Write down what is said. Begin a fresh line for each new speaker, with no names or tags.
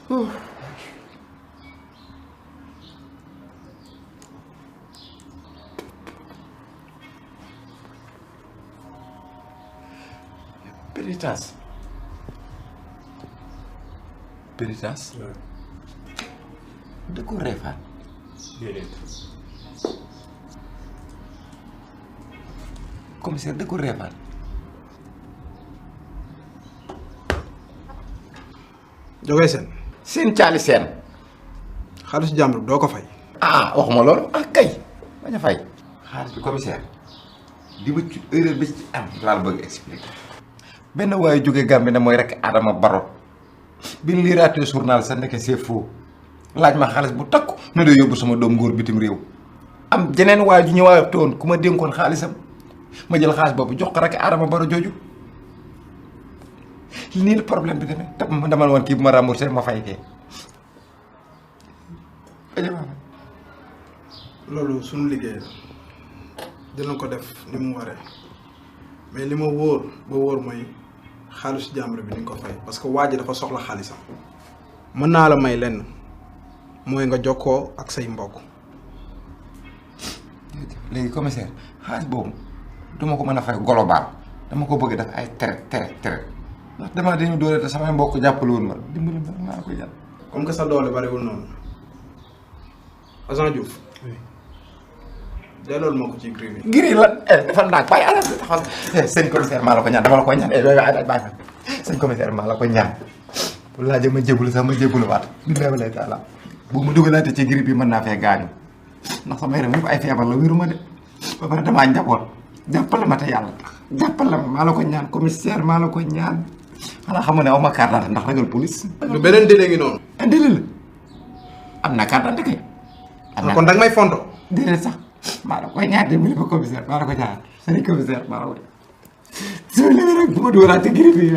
Péritance. Péritance. da ko reefaan.
déedéet.
commissaire da ko reefaan.
Jógee seen.
seen caali seen.
xaalisu jàmbur doo ko fay.
ah waxuma loolu ah kay bañ a fay. xaalis bi commissaire di ma ci erreur bi ci am laa la bëgg expliquer. benn waaye jógee Gambie ne mooy rek Adama Barrow bi ñu liiraatee journal sa nekk c'est faux laaj ma xaalis bu takku ne doo yóbbu sama doom ngóor bitim réew. am jeneen waaye ju ñëwaat woon ku ma dénkoon xaalisam ma jël xaalis boobu jox ko rek Adama Barrow jooju nii la problème bi demee te ma demal woon kii bu ma remboursé ma fay kee.
loolu suñu liggéey la dina ko def ni mu waree mais li ma wóor ba wóor mooy xaalisu jàmbur bi ni nga ko fay parce que waa ji dafa soxla xaalisam. mën naa la may lenn mooy nga jokkoo ak say mbokk.
léegi commissaire xaalis boobu duma ko mën a fay global dama ko bëgg def ay tere ndax damaa dañu doole te samay mbokk jàppale woon ma dimbali ma maa ko jàpp.
comme que sa doole bariwul noonu agent Diouf. oui. delloo ma ko ci gris bi.
gris la dafa naag bàyyi alal bi taxaw sëñ commissaire maa la ko ñaan dama la ko ñaan bàyyi fa sëñ commissaire maa la ko ñaan bu laajee ma jébbalu sax ma jébbalu waat billahi wallahi taala bu ma dugalaatee ci gris bi mën naa fee gaañu ndax sama yaram yëpp ay feebar la wéruma de ba pare damaa njaboot jàppale ma te yàlla jàppale ma maa la ko ñaan commissaire maa la ko ñaan xanaa xam nga ne aw ma carte d'identité ndax ragal police.
lu beneen délai ngi noonu.
délai la am na carte d'identité kay. am na
kon danga may fonto.
déedéet sax maa la koy ñaan dimbali ko commissaire maa la ko ñaan sëriñ commissaire maa la ko. su ma demee rek bu ma dugalaatee gris bi